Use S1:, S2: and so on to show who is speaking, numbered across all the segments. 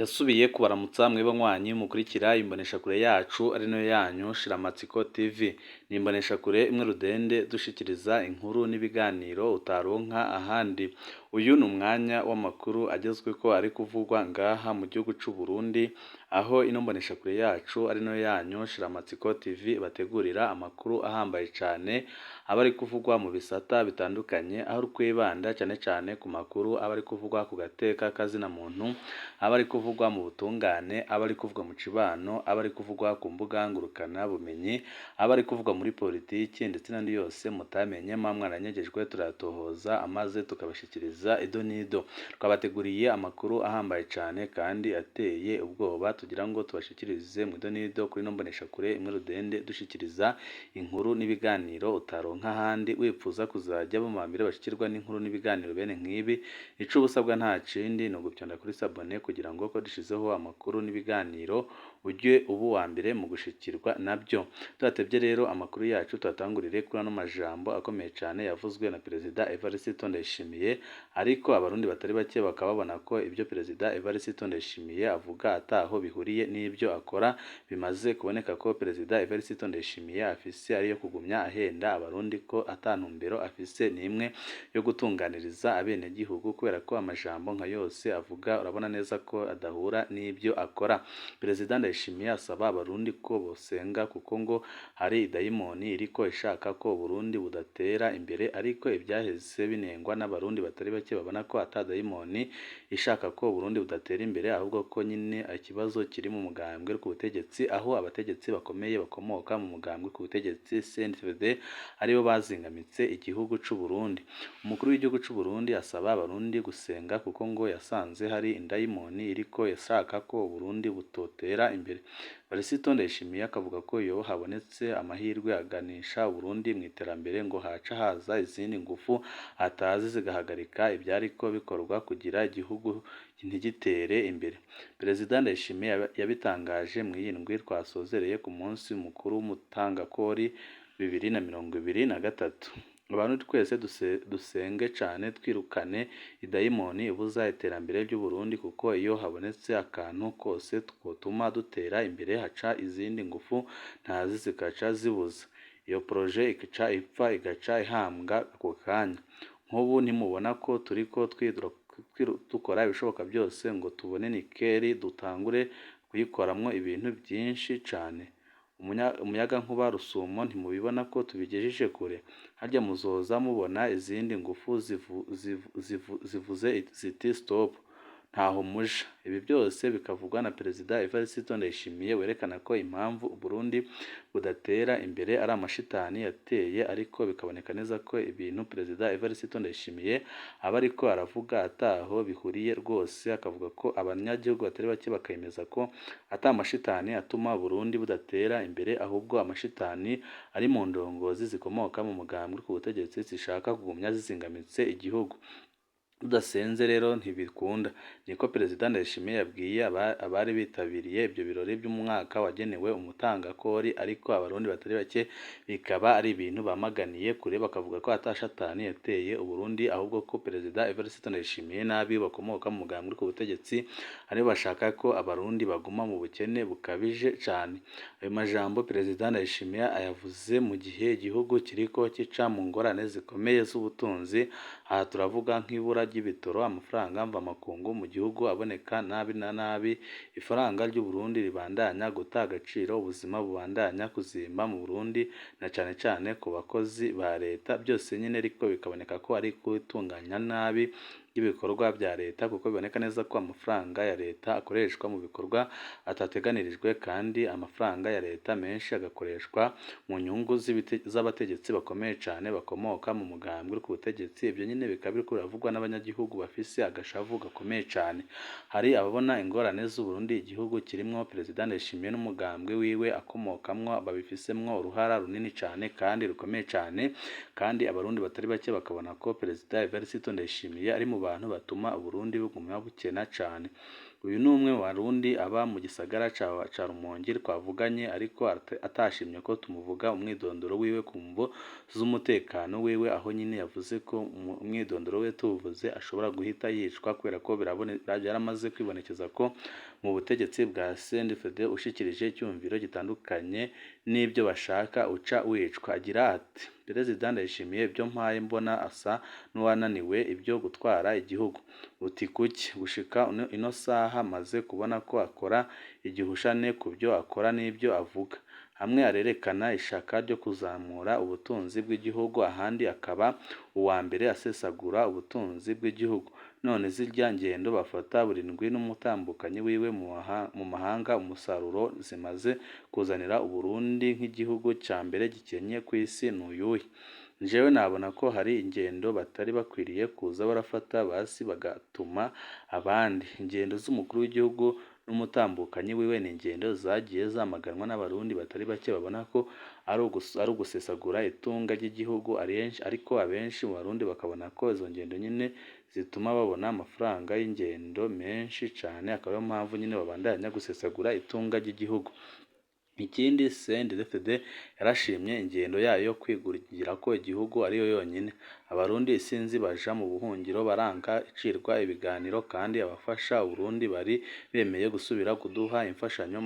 S1: Ndasubiye kubaramutsa mwebwe banywanyi mukurikira imboneshakure yacu ari nayo yanyu Shiramatsiko TV. Ni imboneshakure imwe rudende dushikiriza inkuru n'ibiganiro utaronka ahandi. Uyu ni umwanya w'amakuru agezweko ari kuvugwa ngaha mu gihugu c'u Burundi, aho ino mboneshakure yacu ari nayo yanyu Shiramatsiko TV bategurira amakuru ahambaye cane aba ari kuvugwa mu bisata bitandukanye, aho twibanda cane cane ku makuru aba ari kuvugwa ku gateka kazina muntu, aba ari kuvugwa mu butungane, aba ari kuvugwa mu cibano, aba ari kuvugwa ku mbuga ngurukana bumenyi, aba ari kuvugwa muri politiki ndetse n'andi yose mutamenye muba mwaranyegejwe turayatohoza maze tukabashikiriza ido n'ido. Twabateguriye amakuru ahambaye cane kandi ateye ubwoba tugira ngo tubashikirize mu ido n'ido kuri ino mboneshakure imwe rudende dushikiriza inkuru n'ibiganiro utaronka ahandi, wipfuza kuzajya mu bambere bashikirwa n'inkuru n'ibiganiro bene nk'ibi, ico uba usabwa nta kindi ni ugupyonda kuri s'abonner kugira ngo ko dushizeho amakuru n'ibiganiro ujye uba uwa mbere mu gushikirwa nabyo. Tudatevye rero amakuru yacu tuyatangurire kuri ano majambo akomeye cane yavuzwe na Perezida Evariste Ndayishimiye, ariko abarundi batari bake bakaba babona ko ibyo Perezida Evariste Ndayishimiye avuga ataho bihuriye n'ibyo akora. Bimaze kuboneka ko Perezida Evariste Ndayishimiye afise ariyo kugumya ahenda abarundi ko ata ntumbero afise n'imwe yo gutunganiriza abenegihugu, kubera ko amajambo nka yose avuga urabona neza ko adahura n'ibyo akora. Perezida Ndayishimiye asaba abarundi ko bosenga kuko ngo hari idayimoni iriko ishaka ko Uburundi budatera imbere, ariko ivyaheze binengwa n'abarundi batari bake babona ko ata dayimoni ishaka ko Uburundi budatera imbere, ahubwo ko nyine ikibazo kiri mu mugambwe ku butegetsi, aho abategetsi bakomeye bakomoka mu mugambwe ku butegetsi CNDD aribo bazingamitse igihugu c'u Burundi. Umukuru w'igihugu c'u Burundi asaba abarundi gusenga kuko ngo yasanze hari indayimoni iriko ishaka ko Uburundi butotera imbere. Evariste Ndayishimiye akavuga ko iyo habonetse amahirwe aganisha Uburundi mu iterambere ngo haca haza izindi ngufu atazi zigahagarika ivyariko bikorwa kugira igihugu ntigitere imbere. Perezida Ndayishimiye yabitangaje mw'iyi ndwi twasozereye ku munsi mukuru w'umutangakori 2023. Abantu twese dusenge cane twirukane idayimoni ibuza iterambere ry'Uburundi, kuko iyo habonetse akantu kose twotuma dutera imbere haca izindi ngufu ntazi zikaca zibuza. Iyo projet ica ipfa igaca ihambwa ako kanya. Nk'ubu ntimubona ko turiko dukora ibishoboka byose ngo tubone nickel dutangure kuyikoramwo ibintu vyinshi cane. Umuyagankuba Rusumo ntimubibona ko tubigejeje kure? Harya muzoza mubona izindi ngufu zivuze ziti stop, ntaho muja. Ibi byose bikavugwa na Perezida Evariste Ndayishimiye werekana ko impamvu Uburundi budatera imbere ari amashitani yateye, ariko bikaboneka neza ko ibintu Perezida Evariste Ndayishimiye aba ariko aravuga ataho bihuriye rwose, akavuga ko abanyagihugu batari bake bakemeza ko ata mashitani atuma Uburundi budatera imbere, ahubwo amashitani ari mu ndongozi zikomoka mu mugambwe ku butegetsi zishaka kugumya zizingamitse igihugu. Tudasenze rero ntibikunda, niko Perezida Ndayishimiye yabwiye abari bitabiriye ibyo birori by'umwaka wagenewe umutangakori, ariko abarundi batari bake bikaba ari ibintu bamaganiye kure, bakavuga ko ata shatani yateye Uburundi, ahubwo ko Perezida Evariste Ndayishimiye n'abiwe bakomoka mu mugambwe ku butegetsi aribo bashaka ko abarundi baguma mu bukene bukabije cane. Ayo majambo Perezida Ndayishimiye ayavuze mu gihe igihugu kiriko kica mu ngorane zikomeye z'ubutunzi, aha turavuga nk'ibura ry'ibitoro, amafaranga mvamakungu mu gihugu aboneka nabi na nabi, ifaranga ry'Uburundi ribandanya guta agaciro, ubuzima bubandanya kuzimba mu Burundi na cane cane ku bakozi ba leta, byose nyene ariko bikaboneka ko ari gutunganya nabi ry'ibikorwa vya leta, kuko biboneka neza ko amafaranga ya leta akoreshwa mu bikorwa atateganirijwe, kandi amafaranga ya leta menshi agakoreshwa mu nyungu z'abategetsi bakomeye cane bakomoka mu mugambwe ku butegetsi. Ivyo nyene bikaba biriko biravugwa n'abanyagihugu bafise agashavu gakomeye cane. Hari ababona ingorane z'Uburundi igihugu kirimwo Perezida Ndayishimiye n'umugambwe wiwe akomokamwo babifisemwo uruhara runini cane kandi rukomeye cane, kandi abarundi batari bake bakabona ko Perezida Evariste Ndayishimiye ari mu bantu batuma Uburundi buguma bukena cane. Uyu ni umwe mu Barundi aba mu gisagara ca Rumonge twavuganye, ariko atashimye ko tumuvuga umwidondoro wiwe ku mvo z'umutekano wiwe, aho nyine yavuze ko umwidondoro we tuwuvuze ashobora guhita yicwa, kubera ko byaramaze kwibonekeza ko mu butegetsi bwa CNDD-FDD ushikirije icyumviro gitandukanye n'ibyo bashaka uca wicwa. Agira ati: "Perezida Ndayishimiye ibyo mpaye mbona asa n'uwananiwe ibyo gutwara igihugu." Uti kuki? Gushika ino saha maze kubona ko akora igihushane ku byo akora n'ibyo avuga. Hamwe arerekana ishaka ryo kuzamura ubutunzi bw'igihugu, ahandi akaba uwa mbere asesagura ubutunzi bw'igihugu. None zirya ngendo bafata burindwi n'umutambukanyi wiwe mu mahanga, umusaruro zimaze kuzanira Uburundi nk'igihugu ca mbere gikenye kw'isi n'uyuhe? Jewe nabona ko hari ingendo batari bakwiriye kuza barafata, basi bagatuma abandi. Ingendo z'umukuru w'igihugu n'umutambukanyi wiwe ni ingendo zagiye zamaganwa n'Abarundi batari bake, babona ko ari ugusesagura itunga ry'igihugu, ariko abenshi mu Barundi bakabona ko izo ngendo nyine zituma babona amafaranga y'ingendo menshi cane, akaba ariyo mpamvu nyine babandanya gusesagura itunga ry'igihugu. Ikindi, CNDD-FDD yarashimye ingendo yayo yo kwigugira ko igihugu ariyo yonyine. Abarundi isinzi baja mu buhungiro baranka icirwa ibiganiro, kandi abafasha Uburundi bari bemeye gusubira kuduha imfashanyo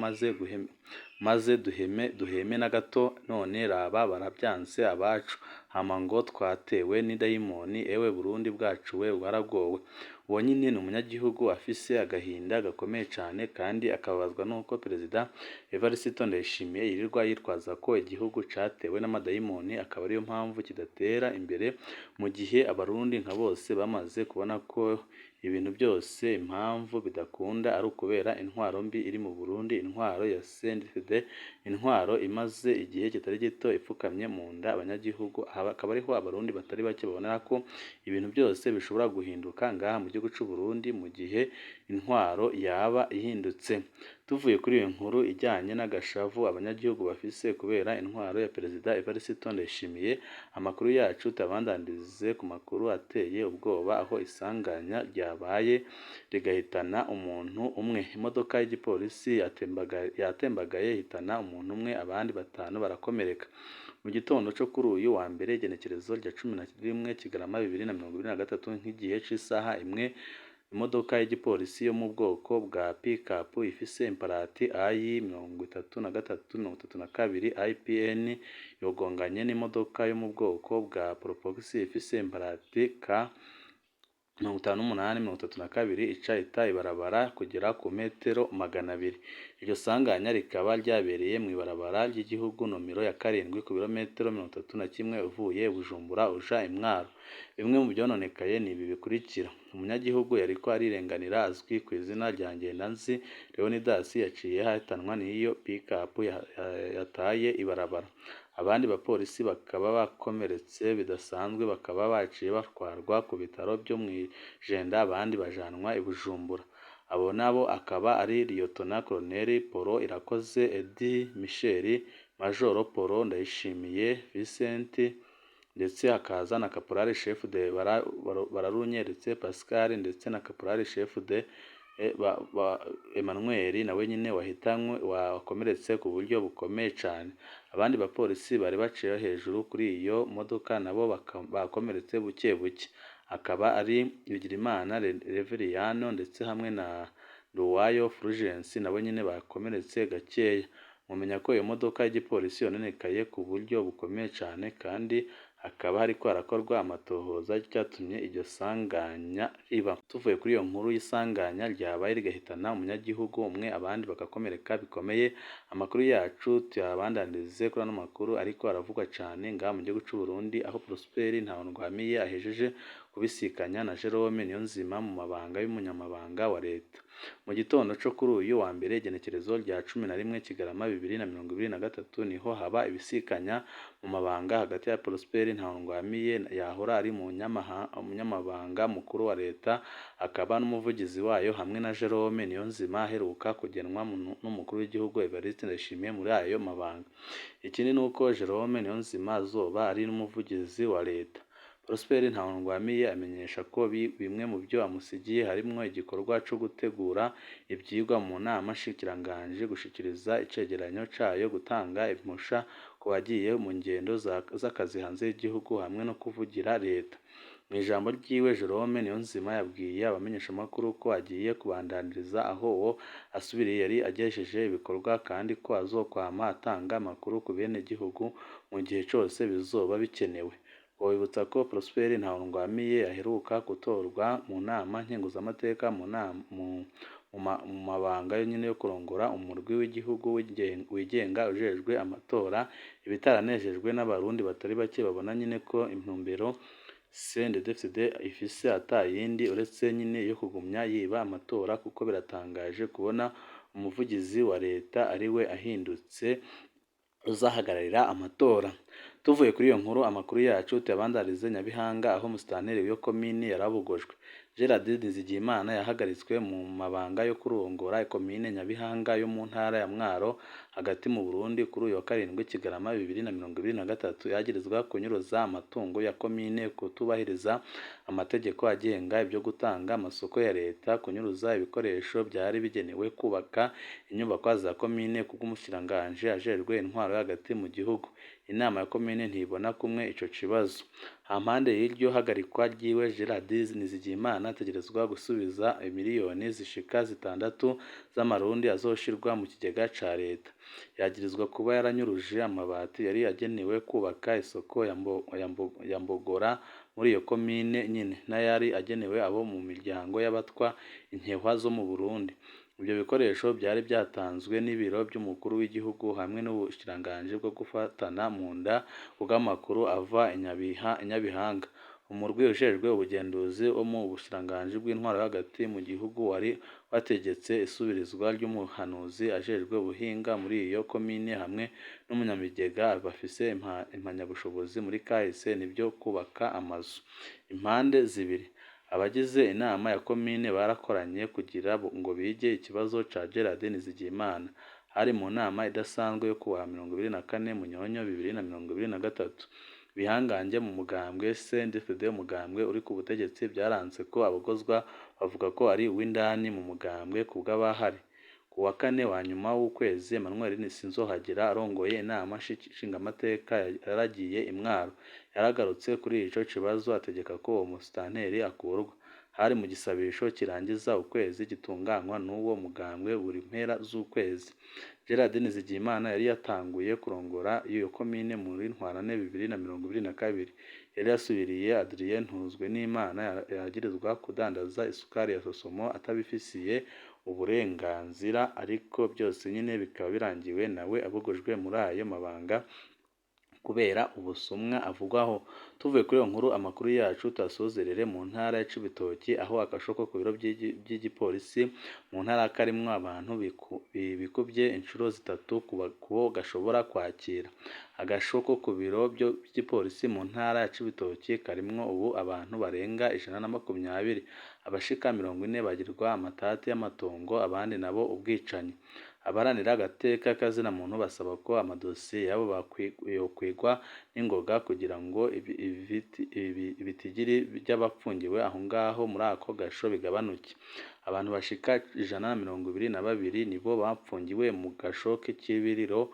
S1: maze duheme na gato, none raba barabyanse abacu, hama ngo twatewe n'idayimoni. Ewe Burundi bwacu we, waragowe. Uwo nyine ni umunyagihugu afise agahinda gakomeye cane, kandi akababazwa n'uko Perezida Evariste Ndayishimiye yirirwa yitwaza ko igihugu catewe n'amadayimoni, akaba ariyo mpamvu kidatera imbere, mu gihe Abarundi nka bose bamaze kubona ko ibintu byose impamvu bidakunda ari ukubera intwaro mbi iri mu Burundi, intwaro ya CNDD-FDD, intwaro imaze igihe kitari gito ipfukamye mu nda abanyagihugu. Akaba ariho Abarundi batari bake babona ko ibintu byose bishobora guhinduka ngaha mu gihugu c'u Burundi mu gihe intwaro yaba ihindutse. Tuvuye kuri iyo nkuru ijyanye n'agashavu abanyagihugu bafise kubera intwaro ya Perezida Evariste Ndayishimiye, amakuru yacu tuyabandanize ku makuru ateye ubwoba, aho isanganya ryabaye rigahitana umuntu umwe. Imodoka y'igipolisi yatembagaye ihitana umuntu umwe, abandi 5 barakomereka. Mu gitondo co kuri uyu wa mbere, igenekerezo rya 11 Kigarama 2023, nk'igihe c'isaha 1, imodoka y'igipolisi yo mu bwoko bwa pick-up ifise imparati AI 3332 IPN yogonganye n'imodoka yo mu bwoko bwa Probox ifise imparati K 5832, ica ita ibarabara kugera ku metero 200. Iryo sanganya rikaba ryabereye mw'ibarabara ry'igihugu nomero ya 7, ku birometero 31 uvuye Bujumbura uja i Mwaro. Bimwe mu vyononekaye ni ibi bikurikira: umunyagihugu yariko arirenganira azwi ku izina rya Ngendanzi Leonidas yaciye ahitanwa n'iyo pick-up yataye ibarabara. Abandi bapolisi bakaba bakomeretse bidasanzwe, bakaba baciye batwarwa ku bitaro vyo mw'Ijenda, abandi bajanwa i Bujumbura. Abo nabo akaba ari Liyotona Koloneli Paul Irakoze Eddy Michel, Majoro Paul Ndayishimiye Vincent, ndetse hakaza na Caporal Chef de Bararunyeretse Pascal, ndetse na Caporal Chef de Emmanuel nawe nyine wahitanywe, wakomeretse ku buryo bukomeye cane. Abandi bapolisi bari baciye hejuru kuri iyo modoka nabo bakomeretse buke buke, akaba ari Bigirimana Reveriyano ndetse hamwe na Nduwayo Fulgence, nabo nyine bakomeretse gakeya. Mumenya ko iyo modoka y'igipolisi yononekaye ku buryo bukomeye cane, kandi hakaba hariko harakorwa amatohoza y'icyatumye iryo sanganya riba. Tuvuye kuri iyo nkuru y'isanganya ryabaye rigahitana umunyagihugu umwe, abandi bagakomereka bikomeye, amakuru yacu tuyabandanize kuri ano makuru ariko aravugwa cane ngaha mu gihugu c'u Burundi, aho Prosper Ntawundwamiye ahejeje kubisikanya na Jerome Niyonzima mu mabanga y'umunyamabanga wa leta. Mu gitondo co kuri uyu wa mbere, igenekerezo rya 11 Kigarama 2023, niho haba ibisikanya mu mabanga hagati ya Prosper Ntawundwamiye yahora ari umunyamabanga mukuru wa leta akaba n'umuvugizi wayo, hamwe na Jerome Niyonzima aheruka kugenwa n'umukuru w'igihugu Evariste Ndayishimiye muri ayo mabanga. Ikindi ni uko Jerome Niyonzima azoba ari n'umuvugizi wa leta. Prosper Ntawugwamiye amenyesha ko bimwe mu byo amusigiye harimwo igikorwa co gutegura ivyigwa mu nama nshikiranganji, gushikiriza icegeranyo cayo, gutanga impusha ku bagiye mu ngendo z'akazi hanze y'igihugu hamwe no kuvugira leta. Mu ijambo ryiwe, Jerome Niyonzima yabwiye abamenyeshamakuru ko agiye kubandaniriza aho uwo asubiriye yari agejeje ibikorwa, kandi ko azokwama atanga amakuru ku benegihugu mu gihe cose bizoba bikenewe. Twobibutsa ko Prosper Ntawugwamiye aheruka gutorwa mu nama nkenguzamateka mu mabanga nyene yo kurongora umurwi w'igihugu wigenga ujejwe amatora, ibitaranejejwe n'abarundi batari bake babona nyene ko intumbero CNDD-FDD ifise ata yindi uretse nyene yo kugumya yiba amatora, kuko biratangaje kubona umuvugizi wa leta ariwe ahindutse uzahagararira amatora. Tuvuye kuri iyo nkuru, amakuru yacu tuyabandarize Nyabihanga, aho musitanteri w'iyo komini yarabogojwe. Gerard Nizigiyimana yahagaritswe mu mabanga yo kurongora komine Nyabihanga yo mu ntara ya Mwaro hagati mu Burundi kuri uyu wa 7 Kigarama 2023, yagirizwa kunyuruza amatungo ya komine, kutubahiriza amategeko agenga ibyo gutanga amasoko ya leta, kunyuruza ibikoresho byari bigenewe kubaka inyubakwa za komine kubw'umushikiranganji ajejwe intwaro hagati mu gihugu. Inama ya komine ntibona kumwe ico kibazo. Hampande y'iryo hagarikwa ryiwe, Gerard Nizigiyimana ategerezwa gusubiza miliyoni zishika 6 z'amarundi azoshirwa mu kigega ca leta. Yagirizwa kuba yaranyuruje amabati yari agenewe kubaka isoko ya Mbogora muri iyo komine nyene, n'ayari agenewe abo mu miryango y'abatwa inkehwa zo mu Burundi. Ivyo bikoresho vyari vyatanzwe n'ibiro vy'umukuru w'igihugu hamwe n'ubushikiranganji bwo gufatana mu nda kubw'amakuru ava i Nyabihanga. Umurwi ujejwe ubugenduzi wo mu bushikiranganji bw'intwaro hagati mu gihugu wari wategetse isubirizwa ry'umuhanuzi ajejwe ubuhinga muri iyo komine hamwe n'umunyabigega bafise impamyabushobozi muri kahise n'ivyo kubaka amazu. Impande zibiri, abagize inama ya komine barakoranye kugira ngo bige ikibazo ca Gerard Nizigiyimana. Hari mu nama idasanzwe yo kuwa 24 Munyonyo 2023. Ibihangange mu mugambwe CNDD-FDD, umugambwe uri ku butegetsi, vyaranse ko abogozwa, bavuga ko ari uw'indani mu mugambwe kubw'abahari. Ku wa kane wa nyuma w'ukwezi, Emmanuel Sinzohagera arongoye inama nshingamateka yaragiye i Mwaro. Yaragarutse kuri ico kibazo ategeka ko uwo musitanteri akurwa. Hari mu gisabisho kirangiza ukwezi gitunganywa n'uwo mugambwe buri mpera z'ukwezi. Gerard Nizigiyimana yari yatanguye kurongora iyo komine muri Ntwarante 2022. Yari yasubiriye Adrien Ntuzwenimana yagirizwa kudandaza isukari ya Sosomo atabifisiye uburenganzira, ariko byose nyene bikaba birangiwe nawe abogojwe muri ayo mabanga kubera ubusumwa avugwaho. Tuvuye kuri iyo nkuru, amakuru yacu tuyasozerere mu ntara ya Cibitoki, aho agashoko ku biro by'igipolisi mu ntara karimwo abantu bikubye inshuro 3 kubo gashobora kwakira. Agashoko ku biro by'igipolisi mu ntara ya Cibitoki karimwo ubu abantu barenga 120, abashika 40 bagirwa amatati y'amatongo, abandi nabo ubwicanyi. Abaharanira agateka k'azina muntu basaba ko amadosiye yabo yokwigwa n'ingoga kugira ngo ibitigiri by'abapfungiwe aho ngaho muri ako gasho bigabanuke. Abantu bashika 122 nibo bapfungiwe mu gasho k'ikibiriro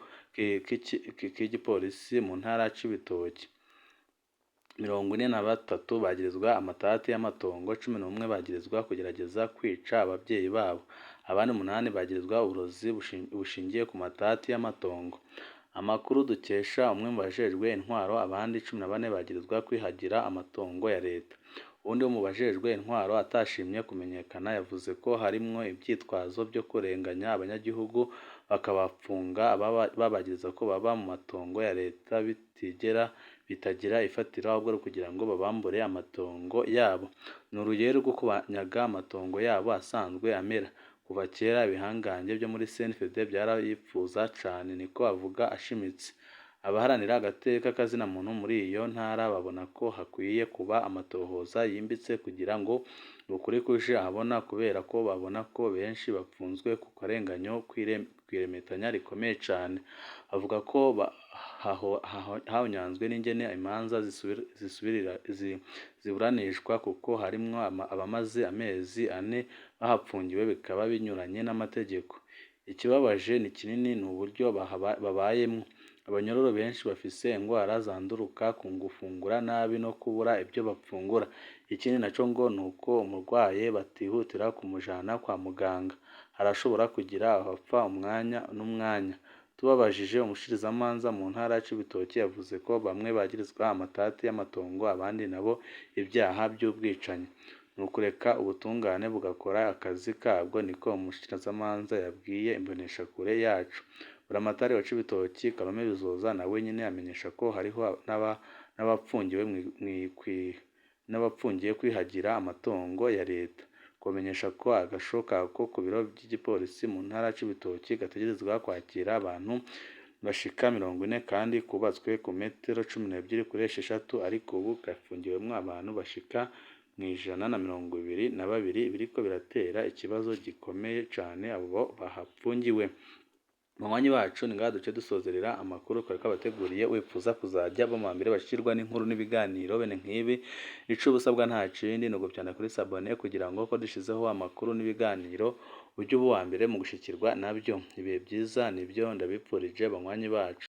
S1: k'igipolisi mu ntara ya Cibitoki. 43 bagirizwa amatati y'amatongo, 11 bagirizwa kugerageza kwica abavyeyi babo, abandi 8 bagirizwa uburozi bushingiye ku matati y'amatongo. Amakuru dukesha umwe mu bajejwe intwaro, abandi 14 bagirizwa kwihagira amatongo ya leta. Uwundi wo mu bajejwe intwaro atashimye kumenyekana yavuze ko harimwo ivyitwazo vyo kurenganya abanyagihugu bakabapfunga babagiriza ko baba mu matongo ya leta bitigera bitagira ifatiro, ahubwo ari ukugira ngo babambure amatongo yabo. Ni urugero rwo kubanyaga amatongo yabo asanzwe amera. Kuva kera ibihangange vyo muri CNDD byarayipfuza cane, niko avuga ashimitse. Abaharanira agateka kazina muntu muri iyo ntara babona ko hakwiye kuba amatohoza yimbitse kugira ngo ukuri kuje ahabona, kubera ko babona ko benshi bapfunzwe ku karenganyo kw'iremetanya rikomeye cane. Bavuga ko hahonyanzwe n'ingene imanza ziburanishwa, kuko harimwo abamaze amezi 4 bahapfungiwe, bikaba binyuranye n'amategeko. Ikibabaje ni kinini ni uburyo babayemwo. Abanyororo benshi bafise ingwara zanduruka ku gufungura nabi no kubura ibyo bafungura. Ikindi naco ngo nuko umurwaye batihutira kumujana kwa muganga, harashobora kugira abapfa umwanya n'umwanya. Tubabajije umushikirizamanza mu ntara ya Cibitoke, yavuze ko bamwe bagirizwa amatati y'amatongo, abandi nabo ivyaha vy'ubwicanyi. Ni ukureka ubutungane bugakora akazi kabwo, niko umushikirizamanza yabwiye imboneshakure yacu. Buramatari wa Cibitoke Karome Bizoza nawe nyene amenyesha ko hariho n'abapfungiye kwihagira amatongo ya leta. Kubamenyesha ko agasho ko ku biro vy'igipolisi mu ntara ya Cibitoke gategerezwa kwakira abantu bashika 40, kandi kubatswe ku metero 12 kuri 6, ariko ubu gafungiwemwo abantu bashika 122, biriko biratera ikibazo gikomeye cane abo bahapfungiwe. Banywanyi bacu, ni ngaha duce dusozerera amakuru twari twabateguriye. Wipfuza kuzajya bo mu mbere bashirwa n'inkuru n'ibiganiro bene nk'ibi, ico ubusabwa nta kindi ni ugupyana kuri s'abonner, kugira ngo ko dushizeho amakuru n'ibiganiro ujye uba uwa mbere mu gushikirwa nabyo. Ibihe byiza nibyo ndabipfurije, banywanyi bacu.